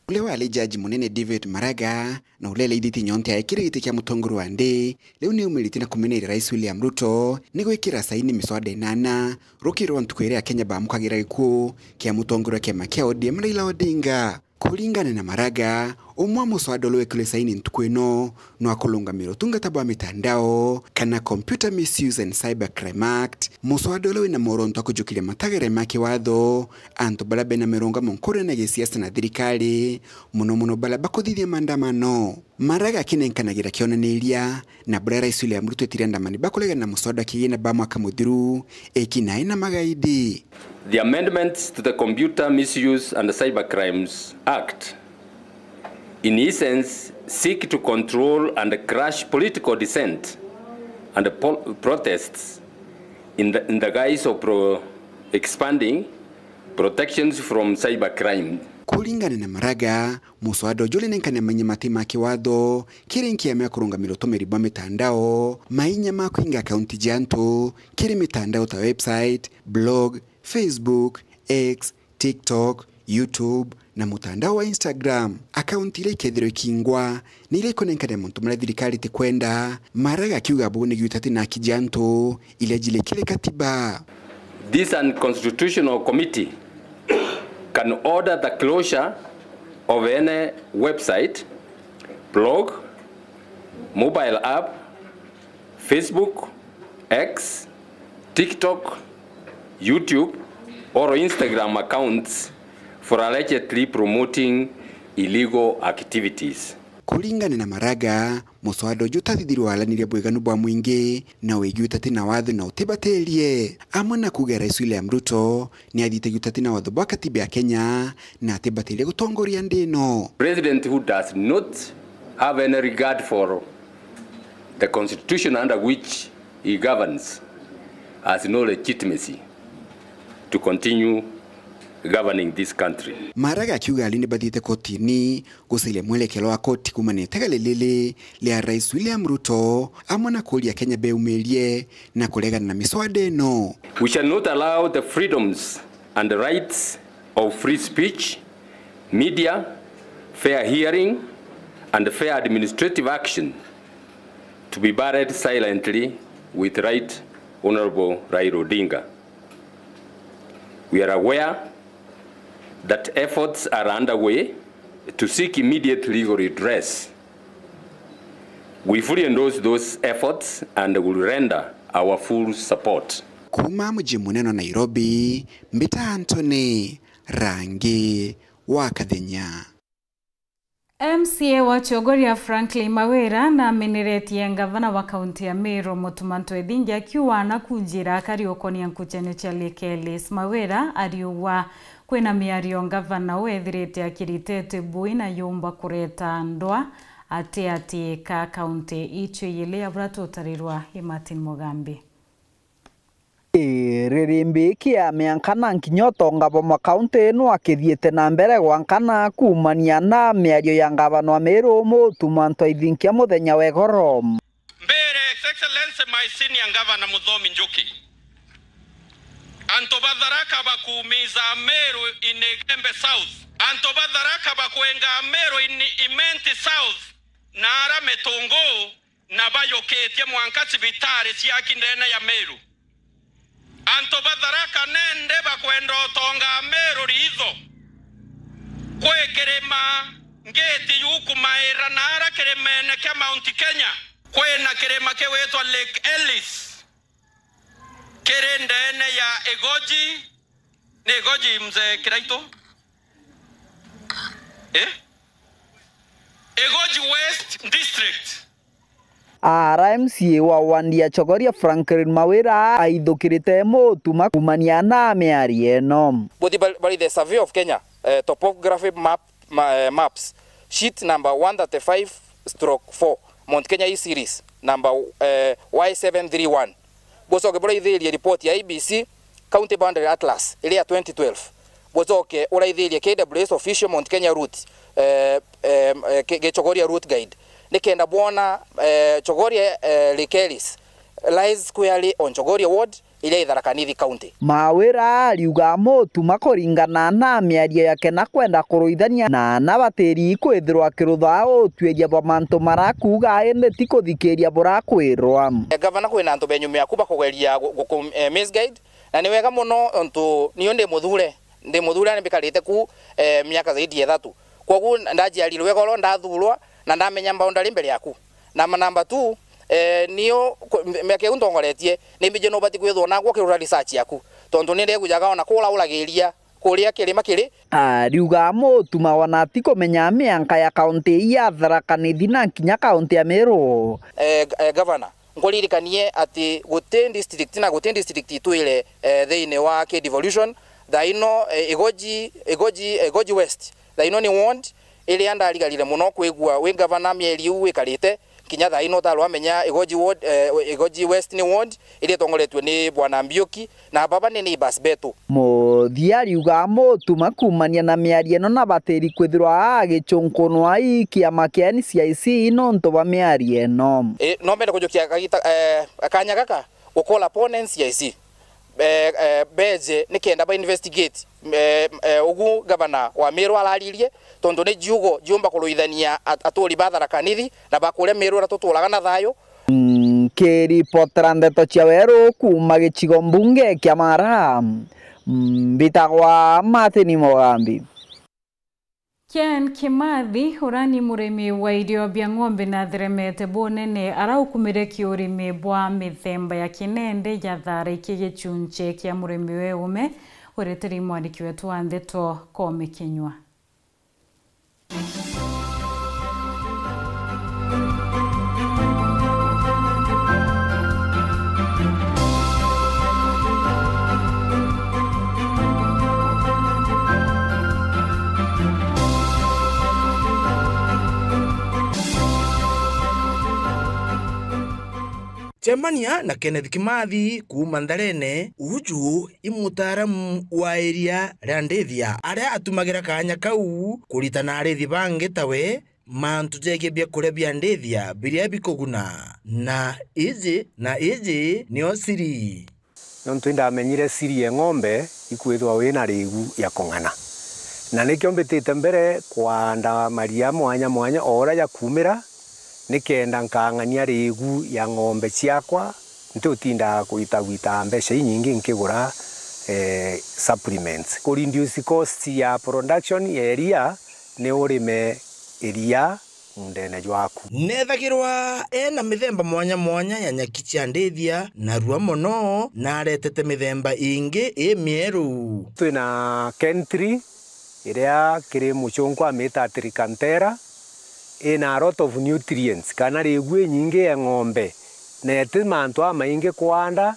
Uria wari jaji munene David Maraga, na uria elaithitie nyonte yae kiri giti kia mutongoria wa nthi, riu ni umirite na kumeneria Rais William Ruto ni gwikira saini miswada inana rukiri rwa ntuku iria Akenya bamukagira gikuu kia mutongoria wa kiama kia O D M Raila Odinga. Kuringana na Maraga, umwe wa muswada uria wikirwe saini ntuku ino nwa kurungamira utungata bwa mitandao kana Computer Misuse and Cybercrime Act, muswada uria wina moronto a kujukiria matagere ma kiwatho antu baria bena mirungamo nkuruki na gisiasa na thirikari, mono mono baria bakuthithia maandamano. Maraga akinenkanagira kionaniria na buria Rais William Ruto etire andamani bakuregana na muswada wa kigina ba mwaka muthiru, eki nae na magaidi. The amendments to the Computer Misuse and Cybercrimes Act, in essence, seek to control and crush political dissent and pol-, protests in the, in the guise of pro-, expanding protections from cybercrime. Kuringana na Maraga, muswada uju unenkania mainya mati ma kiwatho kiri nkiama ya kurungamira utumiri bwa mitandao, mainya ma kuinga akaunti ja antu kiri mitandao ta website, blog, Facebook, X, TikTok, YouTube na mutandao wa Instagram. Akaunti iria ikethirwa ikingwa ni iria ikunenkania mantu maria thirikari itikwenda, Maraga akiuga buu ni giutati na aki ja antu iria jiri kiri katiba. This unconstitutional committee can order the closure of any website, blog, mobile app, Facebook, X, TikTok, YouTube, or Instagram accounts for allegedly promoting illegal activities. Kuringana na Maraga, muswada uju utathithirwe walaniria bwiganu bwa mwingi na wigi utati na watho na utibatirie, amwe na kuuga Rais William Ruto ni athiite giutati na watho bwa katiba ya Kenya na atibatirie gutongoria nthi ino. President who does not have any regard for the constitution under which he governs has no legitimacy to continue governing this country. Maraga akiuga ari ni bathiite kotini gucaria mwerekero wa koti kuumania na itegere riri ria Rais William Ruto, amwe na kuuria Akenya beumirie na kuregana na miswada ino. We shall not allow the freedoms and rights of free speech, media, fair hearing, and fair administrative action to be buried silently with Right Honorable Raila Odinga. We are aware that efforts are underway to seek immediate legal redress. We fully endorse those efforts and will render our full support. Kuuma muji munene wa Nairobi, mbita Anthony Rangi wa Kathenya. M C A wa Chogoria Franklin Mawira nameneretie ngavana wa kaunti ya Meru Mutuma Ntwethingi akiuga na kunjira akari ukonia nkuchanio cia Lake Ellis. Mawira ariuga kwina miario ngavana uu ethirite akiritete bui na yumba kureta ndwa ati ati ka kaunti icio iyili ya bura tutarirwa i Martin Mugambi. Ii, ririmbi kia miankana nkinya utongabo mwa kaunti ino akithiite na mbere gwankana kuumania na miario ya ngavana wa Meru Mutuma Ntwethingi muthenya wa igoro. Mbere, His Excellency my senior governor Muthomi Njuki, Antu ba Tharaka bakuumiza Meru in Igembe South. Antu ba Tharaka bakwenga Meru in Imenti South na ara Mitungu, na bayukitie mwanka cibitari ciaki ndene ya Meru. Antu ba Tharaka nende bakwenda utonga Meru riitho. Kwi kirima ngiti yukumaira na ara kirimene kia Mount Kenya, kwina kirima kiwitwa Lake Ellis. Kiri ndene ya Igoji, ni Igoji, mzee Kiraitu? Eh? Igoji West District. Ara M C A wa wandi ya Chogoria, Franklin Mawira, aithukirite Mutuma kuumania na miario ino. Buthi bari, bari the survey of Kenya, eh, topography map, ma, eh, maps, sheet number one thirty-five stroke four, Mount Kenya E series number, eh, Y seven three one. Bucoke buraithirie report ya I B C, County Boundary Atlas, iria ya twenty twelve. Bucoke uraithirie K W S official Mount Kenya route, eh, eh, eh, Ki-, Gichogoria route guide. Nikenda bwona, eh, Chogoria, eh, Lake Ellis lies squarely on Chogoria ward, iria i Tharaka Nithi County. Mawira ariuga Mutuma kuringana na miario yake na kwenda kuruithania na ana batiri kwithirwa akirutha utuiria bwa mantu marakuuga indi ti kuthikiria burakwirwa. Eh, Gavana, kwina antu benyuma yaku bakugeria gu-, guku-, eh, misguide, na ni wega mono ontu nio ndi muthure, ndi muthure na mbikarite ku, eh, miaka zaidi ya ithatu. Kwogu ndajiarirwe goro, ndathurwa, na ndamenya boundary mbere yaku. Na ma number two, eh, nio ku-, m-, miaka iu ntongoretie, ni mbiji nubati kwithwa nagwo ukirora research yaku. Tontu ni ndegujaga ona kura uragiria kuria kirima kiri. Ariuga Mutuma wana ati kumenya mianka ya kaunti ii ya Tharaka Nithi na kinya kaunti ya Meru. Eh, g-, eh, Gavana, nkuririkanie ati guti district na guti district itwire, eh, thiini wa K devolution. Thaa ino, eh, Igoji, Igoji, Igoji West, thaa ino ni ward iria ndarigarire mono kwigua wi gavana mieri iu wikarite, kinya thaa ino utarwa amenya Igoji ward, eh, Igoji West ni ward iria itongoretue ni Bwana Mbiuki, na baba ni neighbors betu. Muthia ariuga Mutuma kuumania na miario ino na batiri kwithirwa agicunkunwa ii kiama kia N C I C nontu bwa miario ino. Eh, no mbende kujukia kagita, eh, kanya gaka gukola pone N C I C. Eh, eh, beje nikenda ba investigate, eh, eh, ugu gavana wa Meru araririe, tontu ni jiugo jiumba kuruithania at-, aturi ba Tharaka Nithi na ba kuria Meru uria tuturaga na thayu. Nkiripotera ndeto cia weru kuuma gicigo mbunge kia Mara, mbitagwa Martin Mugambi. Ken Kimathi, uria ni murimi wa irio bia ng'ombe na atheremete bunene, araukumire kiurimi bwa mithemba ya kinende ya thara iki gicunchi kia murimi we ume, ureteri mwandiki wetu wa ndeto Koome Kinyua. Cemania na Kenneth Kimathi kuuma Ntharene. Uju i mutaaramu wa iria ria ndithia, aria atumagira kaanya kau kuritana arithi bangi tawe mantu jegie biakuria bia ndithia biria bikuguna. Na iji, na iji nio siri. Nontu indamenyire siri ya ng'ombe ikwithwa wina rigu ya kung'ana. Na nikio mbitite mbere kwanda maria mwanya mwanya o uria jakumira, nikenda nkang'ania rigu ya ng'ombe ciakwa, ntiutinda gwita gwita mbeca inyingi nkigura, eh, supplements. Ku reduce cost ya production ya iria, ni urime iria mundene jwaku. Nethagirwa ena mithemba mwanya mwanya ya nyaki cia ndithia, narua mono naretete mithemba ingi i mieru. Twina Kentri, iria kiri muchunku amita Trichantera, ina a lot of nutrients, kana rigu inyingi ya ng'ombe, na iti mantu amaingi kwanda,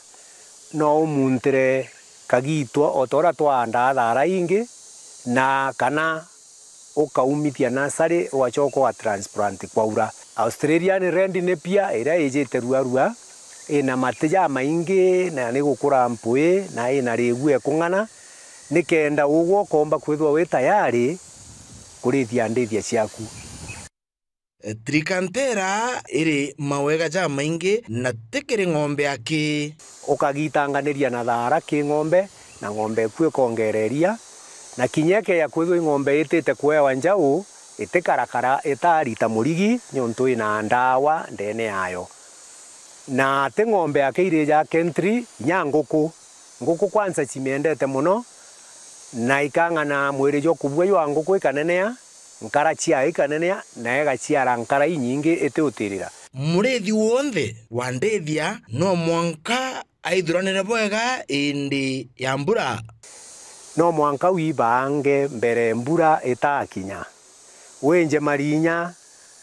no umuntire kagitwa o ta uria twandaa thara ingi, na kana ukaumithia nasari, ugacoka uga transplant kwaura. Australian Red Napier, iria ijite ruarua, ina mati jamaingi na ni gukura mpui na ina rigu ekung'ana, nikenda ugwe ukomba kwithwa wi tayari kurithia ndithia ciaku. Trichantera iri mawega jamaingi na ti kiri ng'ombe aki. Ukagitanganiria na thara ki ng'ombe, na ng'ombe eku ikongeera iria, na kinya ikeeja kwithwa i ng'ombe itite kwewa njau, itikarakara itarita murigi, niuntu ina ndawa ndeene yaayo. Na ti ng'ombe yake irija kentri, inya nguku. Nguku kwanza cimiendete mono, na ikang'ana mwiri jwa kubua jwa nguku ikanenea, nkara ciayo ikanenea, na igaciara nkara inyingi itiutirira. Muriithi wonthe wa ndithia no mwanka aithuranire bwega indi ya mbura. No mwanka wibange mbere mbura itakinya. Winje marinya,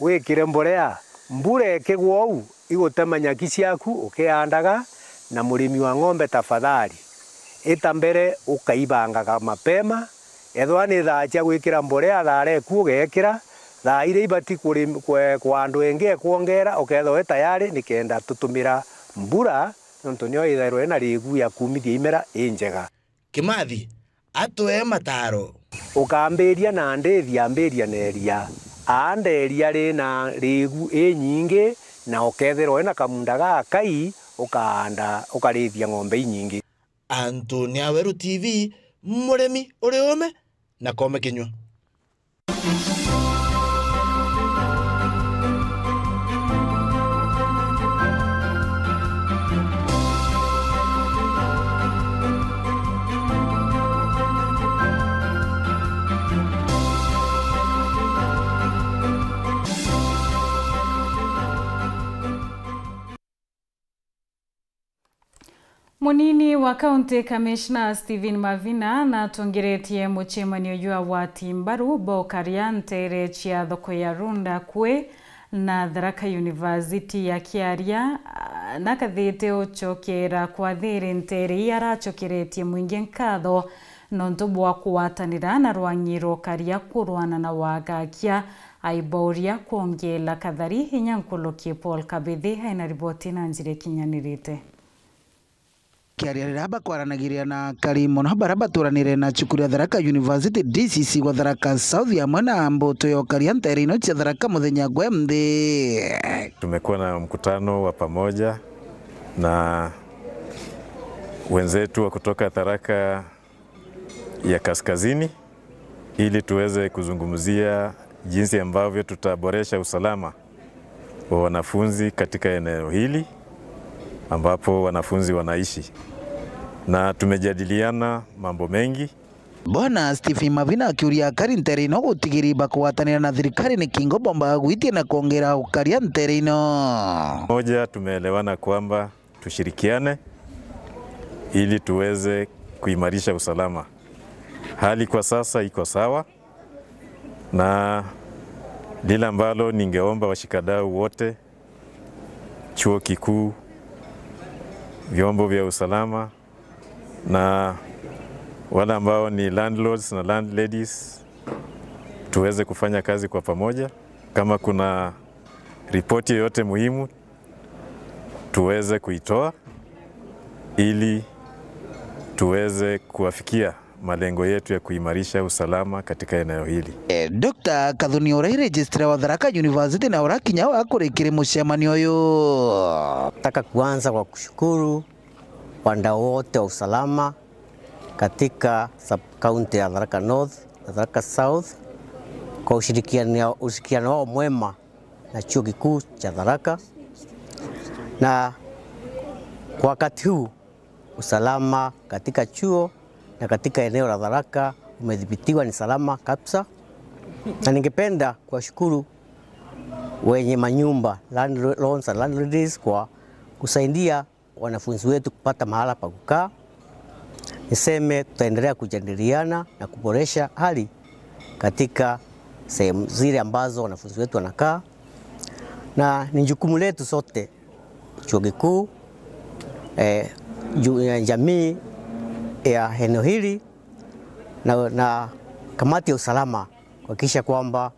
wikire mborea. Mbura ikigwa uu, igutema nyaki ciaku ukiandaga, na murimi wa ng'ombe, tafadhali, ita mbere ukaibangaga mapema. Ethwa ni thaa cia gwikira mborea, thaara eku ugeekira, thaa iria ibati kurim-, kwe-, kwa andu engi ekwongeera, ukeethirwa wi tayari, nikenda tutumira mbura, niuntu nio ithairwa ina riigu ya kuumithia imera injega. Kimathi, atwee mataaro. Ukambiria na ndithi, ambiria na iria. Aanda iria rina riigu inyingi, na ukeethirwa wina kamunda gakai, ukaanda, ukariithia ng'ombe inyingi. Antu ni Aweru T V, murimi uri ume na koome kinyua. Munini wa County Commissioner Stephen Mavina natongeretie mucemanio jwa agwati mbaru ba ukaria nteere cia thoko ya Runda Kwi na Tharaka University. Akiaria, ah, nakathite ucokera kwa thiri nteere ii, aracokeretie mwingi nkatho nontu bwa kugwatanira na rwang'i rwa ukaria kurwana na wagakia. Aibauria kwongela kathari inya nkuruki. Paul Kabithi aina riboti na njira ikinyanirite. Kiaria riria bakwaranagiria na akari mono baria baturanire na cukuru ya Tharaka University, D C C gwa Tharaka South, amwe na mbutu ya ukaria nteere ino cia Tharaka muthenya gwe nthi. Tumekuwa na mkutano wa pamoja na wenzetu wa kutoka Tharaka ya Kaskazini ili tuweze kuzungumzia jinsi ambavyo tutaboresha usalama wa wanafunzi katika eneo hili ambapo wanafunzi wanaishi. Na tumejadiliana mambo mengi. Bwana Stephen Mavina akiuria akari nteere ino gutigiri bakugwatanira na thirikari ni kingo bombaga gwitia na kwongera ukaria nteere ino. Moja, tumeelewana kwamba tushirikiane ili tuweze kuimarisha usalama. Hali kwa sasa iko sawa, na lile ambalo ningeomba washikadau wote, chuo kikuu, vyombo vya usalama, na wale ambao ni landlords na landladies, tuweze kufanya kazi kwa pamoja. Kama kuna ripoti yoyote muhimu, tuweze kuitoa ili tuweze kuwafikia malengo yetu ya kuimarisha usalama katika eneo hili. Eh, Doctor Kathuni uria i registrar wa Tharaka University na urakinya wa kurikiri mucemanio uyu. Nataka kuanza kwa kushukuru wadau wote wa usalama katika sub-county ya Tharaka North na Tharaka South kwa ushirikiano, ushirikiano wao mwema na chuo kikuu cha Tharaka, na kwa wakati huu usalama katika chuo na katika eneo la Tharaka umedhibitiwa, ni salama kabisa, na ningependa kuwashukuru wenye manyumba, landlords and landladies, kwa kusaidia wanafunzi wetu kupata mahala pa kukaa. Niseme tutaendelea kujadiliana na kuboresha hali katika sehemu zile ambazo wanafunzi wetu wanakaa, na ni jukumu letu sote, chuo kikuu, eh, ju-, eh, jamii ya eneo hili na, na kamati ya usalama kuhakikisha kwamba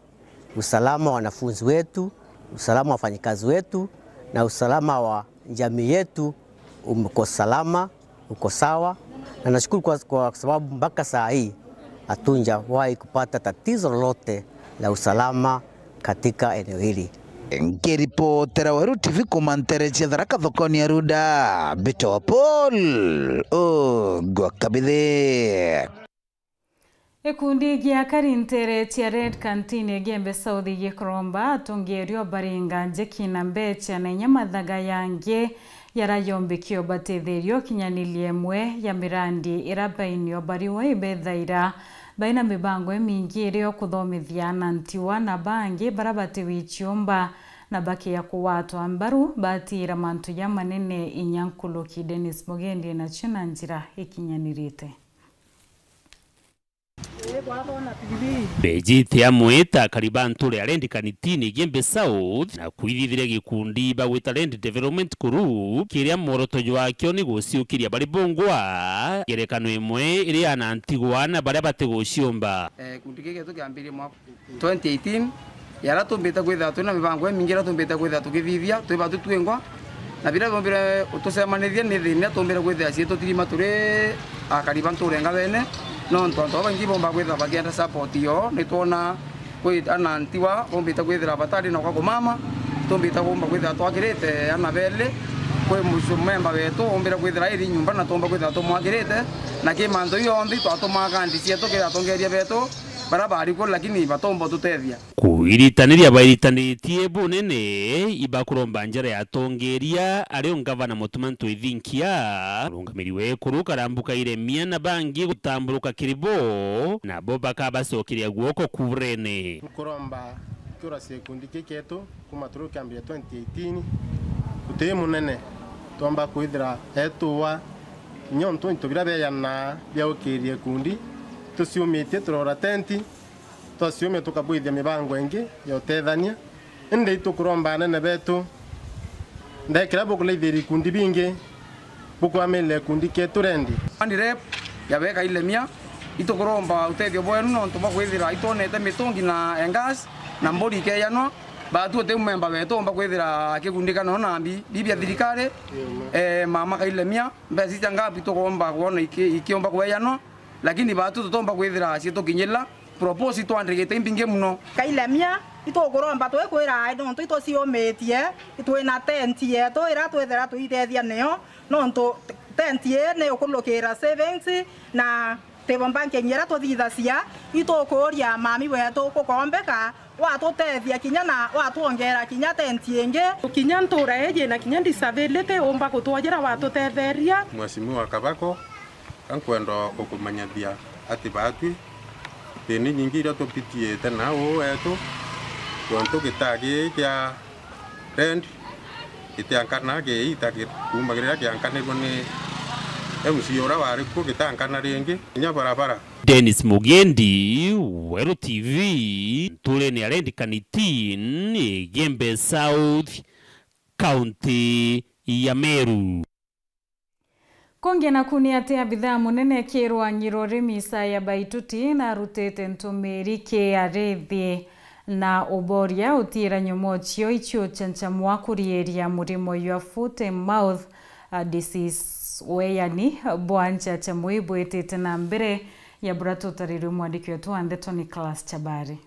usalama wa wanafunzi wetu, usalama wa wafanyikazi wetu na usalama wa jamii yetu uko salama, uko sawa. Na nashukuru kwa, kwa sababu mpaka saa hii hatujawahi kupata tatizo lolote la usalama katika eneo hili. Nkiripotera Weru T V kuuma ntere cia Tharaka thokoni ya Runda, Mbito wa Paul, Ugwa Kabithi. Gikundi gia akari ntere cia Red Canteen Igembe South gikuromba atongeria baringa njeki na mbecha na inya mathaga yangi yarayombikio batetherio kinyanirie imwe ya mirandi ira bainio bariwa ibethaira baina mibango imingi iri o kuthomithia ana ntiwa na bangi bara batiwichiumba na bakia kugwatwa mbaru batiira mantu jamanene inya nkuruki. Dennis Mugendi nacio na njira ikinyanirite. Mbejite amwe ta akari ba nture ya Red Canteen Igembe South na kwithithiria gikundi bagwita Red Development Group, kiria mworoto jwakio ni guciukiria bari bongwa ngerekano imwe iria ana ntigwa na baria batiguciumba. Eh, gikundi giki gietu kiambirie mwaka twenty eighteen, yaria tumbite kwithira twina mibango imingi iria tumbite kwithira tukithithia twi batu twingwa, na biria biombire utucemanithia ni thina tumbire kwithira cietu tutirima turi akari ba nture ngabene, nontu antu babaingi bomba kwithira bakienda support yo. Nitwona kwi ana ntiwa bombite kwithira batari na gwa kumama, tumbite kumba kwithira twakirite ana beli, kwi mucu-, memba wetu umbire kwithira iri nyumba na tumba kwithira tumwakirite, na ki mantu yonthe twatumaa kandi cietu kiri atongeria betu, baria bari ku lakini batomba ututethia. Kwiritaniria bairitanitie bunene, ibakuromba njara ya atongeria, ari o ngavana Mutuma M'Ethingia, murungamiri wekuru Karambu Kairemia na bangi gutamburuka kiri bo, nabo bakabacokeria guoko kuurene. Nkuromba kiura cia gikundi kiki kietu kuma turi kiambia twenty eighteen, guti munene twomba kwithira etuwa kinya untu into biria biejana biaukirie gikundi, tuciumitie turora tenti, twaciumia tukabwithia mibango ingi ya utethania. Indi itukuromba anene betu, ndekira bukulaithiria ikundi bingi, bukwamire ikundi kietu rendi. Ani rep ya beka Ilemia, itukuromba utethio bwenu nontu bwa kwithira itwonete mitungi na engas na mburi ikeyanwa. Batu uti memba wetu omba kwithira akigundika no na mbi, bibi ya thirikari, eh, mama Kailemia, mbeca cia ngapi tukomba kwona iki-, ikiomba kweyanwa, lakini batu tutomba kwithira citukinyira, propose itwandikite imbingi muno. Kailemia, itukuromba twikwira ai nontu ituciumitie, twina tent yetu ira twithira tuitethia niyo, nontu tent ii ni ukulukira savings na table banking iria tuthithagia, itukuria mami wetu kukombeka, watutethia kinya na watwongera kinya tent ingi. Kinya ntura iji na kinya disability umba kutwojera watutetheria. Mheshimiwa Kabako, ka nkwenda gukumanyithia ati batwi thina inyingi iria tupitiite na uu wetu, tontu gitaa gii kia rent gitiankana, giita gi-, kuuma riria giankanirwe ni M C A uria wari kuo gitankana ringi, kinya barabara. Dennis Mugendi, Weru T V, nturene ya Red Canteen, Igembe South, kaunti ya Meru. Kungi naku ni ati abithaa munene ki rwangi rwa urimi Isaiah Baituti narutite ntumiri ki arithi na uboria utiira nyomo cio icio chanchamwa kuriiria murimo jwa foot and mouth, uh, disease. Weyani bwa nchachamu ibwitite na mbere ya bura tutarirwe mwandiki wetu wa ndeto Nicholas Chabari.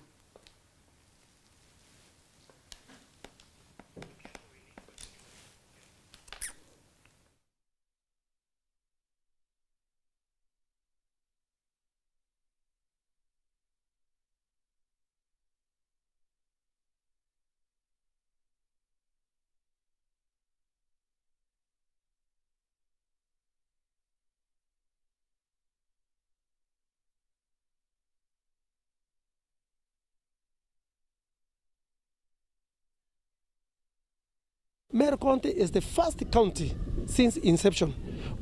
Meru County is the first county since inception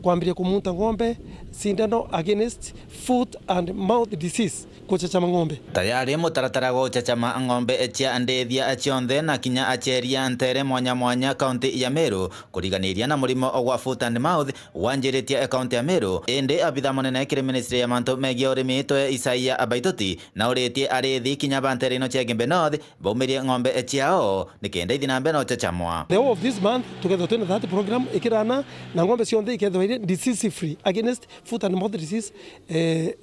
kwambiria kumunta ng'ombe sindano against foot and mouth disease, kuchachama ng'ombe. Tayari mutaratara gwa guchachama ng'ombe cia ndithia cionthe na kinya acheria ntere mwanya mwanya kaunti ya Meru kuriganiria na murimo gwa foot and mouth wanjiritie kaunti ya Meru. Indi abitha munene kiri ministry ya mantu megii urimi twe Isaiah Baituti na uritie arithi kinya ba ntere ino cia Igembe North baumirie ng'ombe ciao nikenda ithi na mbere na uchachamwa. The whole of this month tukethirwa twina that program ikirana na ng'ombe cionthe ikethirwa iri disease free against foot and mouth disease, eh,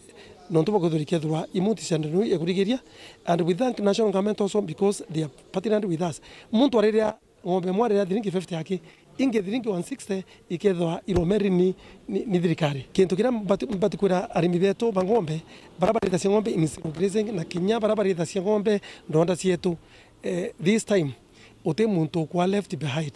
Nontu bwa kwithirwa ikethirwa imunti cia ndenu ya kurigiria, and we thank national government also because they are partnered with us. Muntu ariria ng'ombe imwe ariria thiringi fifty yake, ingi thiringi one sixty ikethirwa iromeri ni, ni, ni thirikari. Kintu kiria mbati, mbati kwira arimi betu ba ng'ombe, bara barithacia ng'ombe in single grazing, na kinya bara barithacia ng'ombe ndonda cietu, eh, this time, uti muntu ukwa left behind.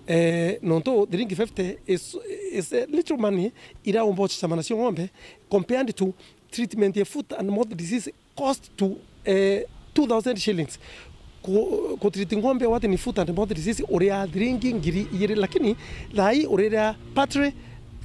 Eh, nontu thiringi fifty is, is a little money ira umba ucicama nacio ng'ombe compared to treatment ya foot and mouth disease cost to, eh, two thousand shillings. Ku, ku treat ng'ombe wati ni foot and mouth disease uria thiringi ngiri igiri, lakini thaa ii uriria patri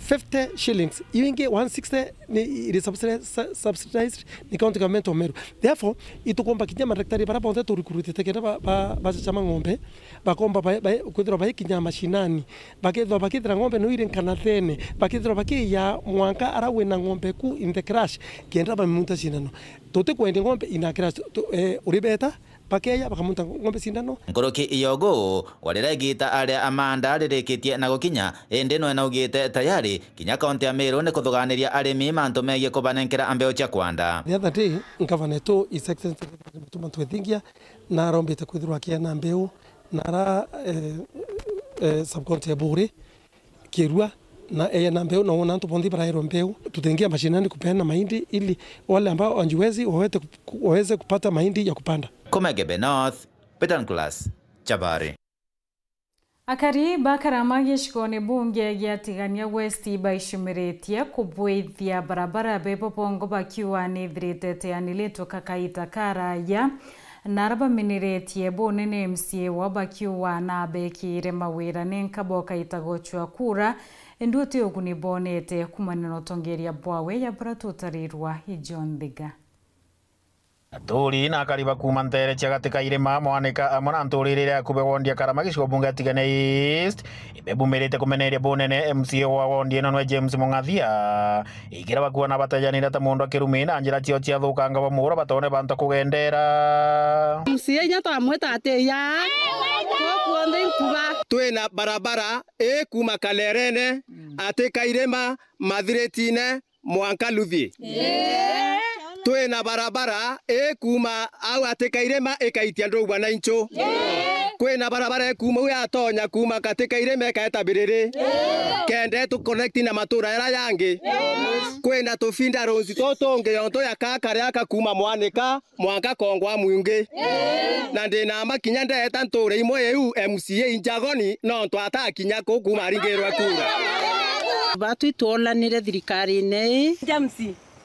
fifty shillings, iyo ingi one sixty ni iri subsidi-, su-, subsidized ni county government of Meru. Therefore, itukomba kinya madaktari bara bonthe tu recruitite kenda ba, ba, bacacama ng'ombe, bakomba ba, ba, kwithirwa baikinya mashinani, bakethirwa bakithira ng'ombe no iri nkanathene, bakethirwa bakiya mwanka ara wina ng'ombe ku in the crash, kenda bamimunta cindano. Tutikwendia ng'ombe ina crash, tu, eh, uri beta, bakeya bakamunta ng'ombe cindano. Nkuruki ya ugu, gwa riria igita aria amanda ririkitie na gukinya, indi nwe naugite tayari kinya kaunti ya Meru ni kuthuganiria arimi mantu megii kubanenkera mbeu cia kwanda. The other day, ngavana wetu, His Excellency Mutuma Ntwethingia, narombite kwithirwa akiena mbeu na ara, eh, eh, sub-county ya Buuri, Kirua, na eya na mbeu, na wona antu bonthe baraerwa mbeu. Tutaingia mashinani kupeana mahindi ili wale ambao hawajiwezi waweze kup-, waweze kupata mahindi ya kupanda. Kuma Igembe North, Peter Nicholas, Chabari. Akari ba Karama gicigone bunge gia Tigania West baicumiritie kubwithia barabara bebo bongo bakiuga nithirite iteaniritwe ka kaita karaya, na ara baminiritue bunene M C A wao bakiuga nabekire mawira nenka bo kaita gochwa kura, indi uti uguni bonete kumania na utongeria bwawe ya bara tutarirwa i John Thiga. Aturi na akari ba kuuma nteere cia gati ka irima, Mwanika amwe na nturire iria akube wondi ya Karama gicigo bunge ya Tigania East, ibebumirite kumeneria bunene M C A wa wondi ino nwe James Mung'athia, ikiria bakuona batejanire ta mundu akirumi na njira ciao ciathukanga ba muuro batone bantu kugendera. M C A inya twamwita ati ya kuonthe inkuba. Twina barabara ikuuma Kalerene, ati ka irima, Mathiritine, mwanka Luthie. Twina barabara ikuuma au ati ka irima ikaitia ndugwa na inchu. Kwina barabara ikuuma au yatonya kuuma kati ka irima ikaeta Biriri. Kenda tu connect na matura era yangi. Kwina tufida roads tutungi yontu ya kaka riaka kuuma Mwanika mwanka Kongwa Mwingi. Na ndina ma kinya ndeeta ntuura imwe iu M C A njagoni, nontu atakinya ku kuuma aringirwe kura. Batwi twolanire thirikarine ii. James,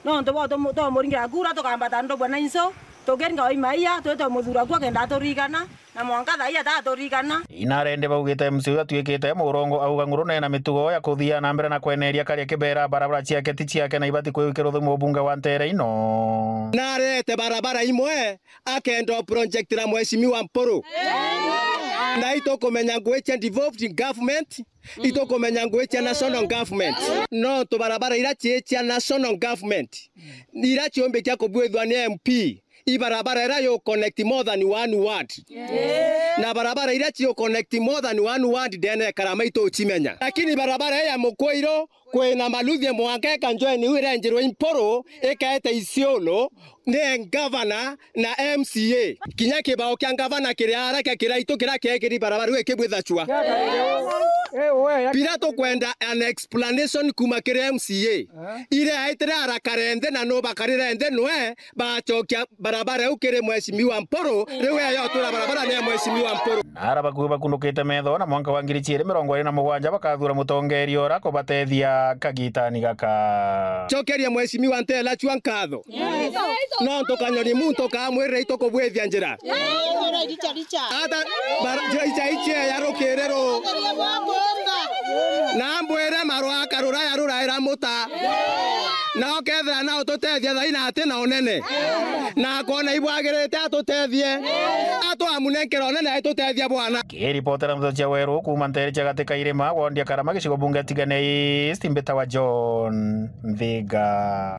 nontu bo tumu-, tumuringira kura, tukambata ndugwa na inchu, tukiringa oimaia, twi tumuthura kuo kenda aturigana, na mwanka thaai ataturigana. Inarende baugite M C A uyu atwikite murongo auga nguru nena mitugo ya kuthia na mbere na kweneria karia kibera barabara ciake ti ciake na ibati kwikirwa thumu ubunge wa nteere ino. Narete barabara imwe akenda o project la Mheshimiwa Mpuru. Na itukumenya ngui cia devolved government, itukumenya ngui cia national government. No tu barabara ira cia national government, ira ciumbikia kubwithwa ni M P, i barabara ira you connect more than one ward. Na barabara ira ciu connect more than one ward ndene Karama itucimenya. Lakini barabara ya Mukwiro kwina Maluthie mwanka ikanjweni iu irenjirwe Impuru ikaete Isiolo ni ngavana na M C A. Kinya kibao kia ngavana kiri ara kia kiraitu kira kiekiri barabara iu ikibwithacua. Pira tukwenda an explanation kuma kiri M C A. Ire aitire arakarenthe na no bakarire nthe nwe bacokia barabara iu kiri Mheshimiwa Mpuru, riu eyo twira barabara ni ya Mheshimiwa Mpuru. Na ara bakuhi bakundukite metho na mwanka wa ngiri ciiri mirongo iri na mugwanja bakathura mutongeria ura kubatethia kagitani gaka. Cokeria Mheshimiwa Ntela Chua nkatho. Nontu kanyoni muntu kamwirire itukubwithia njira. Ata bara-, ica icie ya rukiriru. Na mbwire marwaka ruraya ruraira muta. Na ukethira na ututethia thaina ati na unene. Na akona ibwagirite atutethie. Atwamunenkera unene aitutethia bwana. Kiripotera ndeto cia weru kuuma nteere cia gati ka irima, wondi ya Karama, gicigo bunge Tigania East, mbita wa John Nthiga.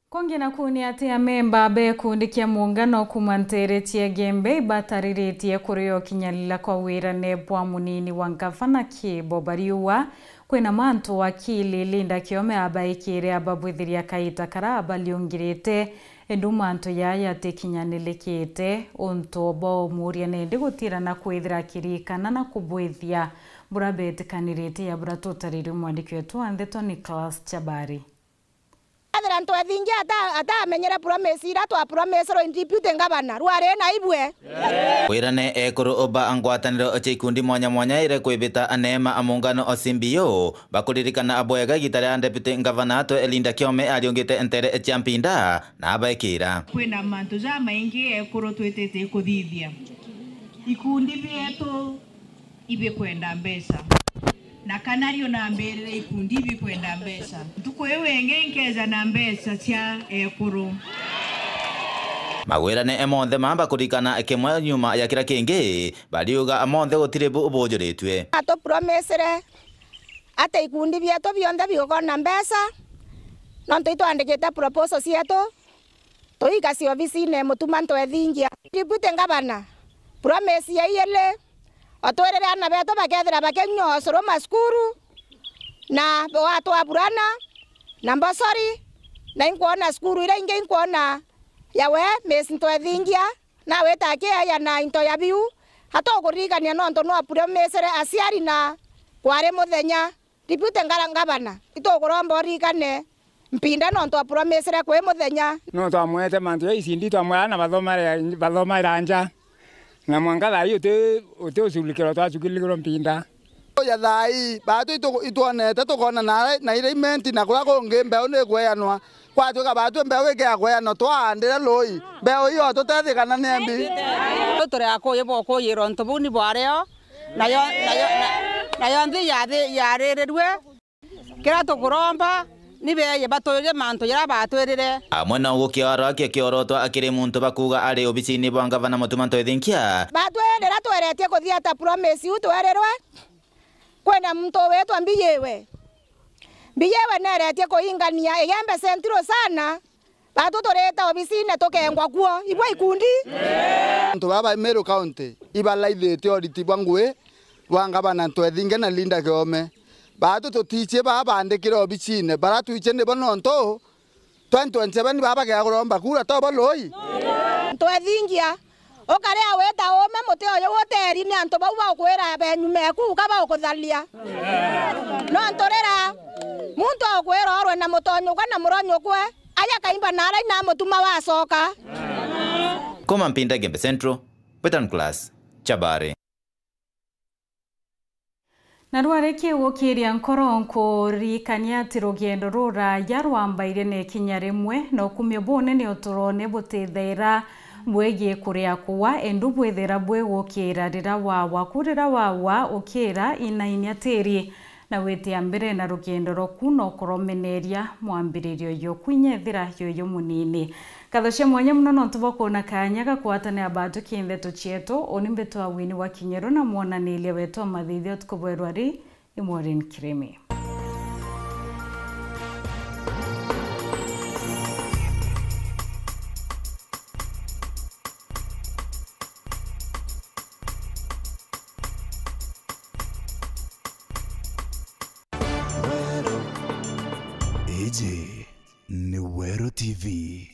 Kungi naku ni ati amemba ba gikundi kia muungano kuuma nteere cia Igembe ibatariritie kurio kinyalila kwa wirane bwa munini wa ngavana Kibo Bariua, Kwina mantu wakili Linda Kiome abaikire ababwithiria kaita kara abaliungirite, indi mantu jaa jatikinyanilikite, untu baumuria nindi gutira na kwithira akirikana na kubwithia bura betikanirite, ya bura tutaririe mwandiki wetu wa ndeto Nicholas Chabari. Ethira Ntwethingi ata-, atamenyere promise ira twa promise rwa deputy governor, rwari na ibwe. Kwirane ekuru ba ngwataniro cia ikundi mwanya mwanya ire kwibita neema a muungano o C B O, bakuririkana bwega igita ria deputy governor atwe Linda Kiome ariungite ntere cia Mpinda na abaikira. Kwina mantu jamaingi ekuru twitite kuthithia. Ikundi bietu ibikwenda mbeca. Na kana rio nambirire ikundi ibikwenda mbeca. Ntuku iu ingi nkeja na mbeca cia ekuru. Magwirane monthe mamba kurikana kimwe nyuma ya kira kingi, bariuga monthe gutiri bu bujuritue. Atupromisire ati ikundi bietu bionthe bigukona mbeca, nontu itwandikite proposal cietu, tuikacia obisine Mutuma Ntwethingia. Deputy Governor, promise ya iili, otwirire aana betu bakethira bakinyua osuru masukuru, na watwaburana na mbosori, na inkwona sukuru iria ingi inkwona ya we Miss Ntwethingia, na wita akiaya na into ya biu, atukuririkania nontu nwapromisire aciari na kwari muthenya. Deputy Ngara-, Ngavana, itukuromba uririkane Mpinda nontu apromisire kwi muthenya. No twamwete mantu ja icindi, twamwira aana bathomere, bathomaira nja. Na mwanka thaa ii uti, uti ucurikirwa twacukirirwe Mpinda. Ya thaa ii, baatu itu-, itwonete tukona na, na iria imenti na kuria kungi mbeu ni ikweanwa. Kwatuika baatu mbeu ikea kweanwa twaandire lui, mbeu iyo tutethikana ni mbi. Turi akuyi bwa kuyirwa untu buu ni bwario, nayo, nayo, na-, nayo nthi yathi-, yaririrue. Kiria tukuromba ni beeye batwirire mantu jaria batwirire. Amwe no gukiorwa kia kiorotwa akiri muntu bakuuga ari obisini bwa ngavana Mutuma Ntwethinkia. Batwirira tweretie kuthiata promise iu twerirwe. Kwina muntu witwa Mbiyiwe. Mbiyiwe neretie kuingania Igembe Central sana. Baatu turita obisine tukengwa kuo, ibwa ikundi. Antu baba Meru County ibalaithite uriti bwa ngui bwa ngavana Ntwethinge na Linda Kiome. Baatu tutiichie baa bandikire obisine, bara twichie nibo nontu twenty twenty-seven baba bagea kuromba kura, to bo lui? Ntwethingia. Ukaria wita uume muti uyu uteri ni antu bau baukwira benyume kuuka baukutharia. Nontu rira muntu aukwira orwe na mutonyukwe na muronyukwe, aja kaimba narai na mutuma wacoka. Kuma Mpinda Gembe Central, Betan Class, Chabari. Na rwarikia gukiria nkoro, nkuririkania ati rugendo ruraya rwambaire na ikinya rimwe, na ukumio bunene uturone butithaira bwigii kuria kuwa, endu bwithira bwigukira rira wawa. Ku rira wawa ukira, inainia tiri, na witia mbere na rugendo rwaku, na ukoromeneria mwambiririo yoku inya ethira yuyu munini. Nkatho cia mwanya mono nontu bwa kwona kaanya ga kugwatanira baatu ki ndeto cietu. Uni mbitwa Winnie wa Kinyeru na mwonaniria wetu wa mathithio utuku bwa rwari ni Maureen Kirimi. Weru. Iji ni Weru T V.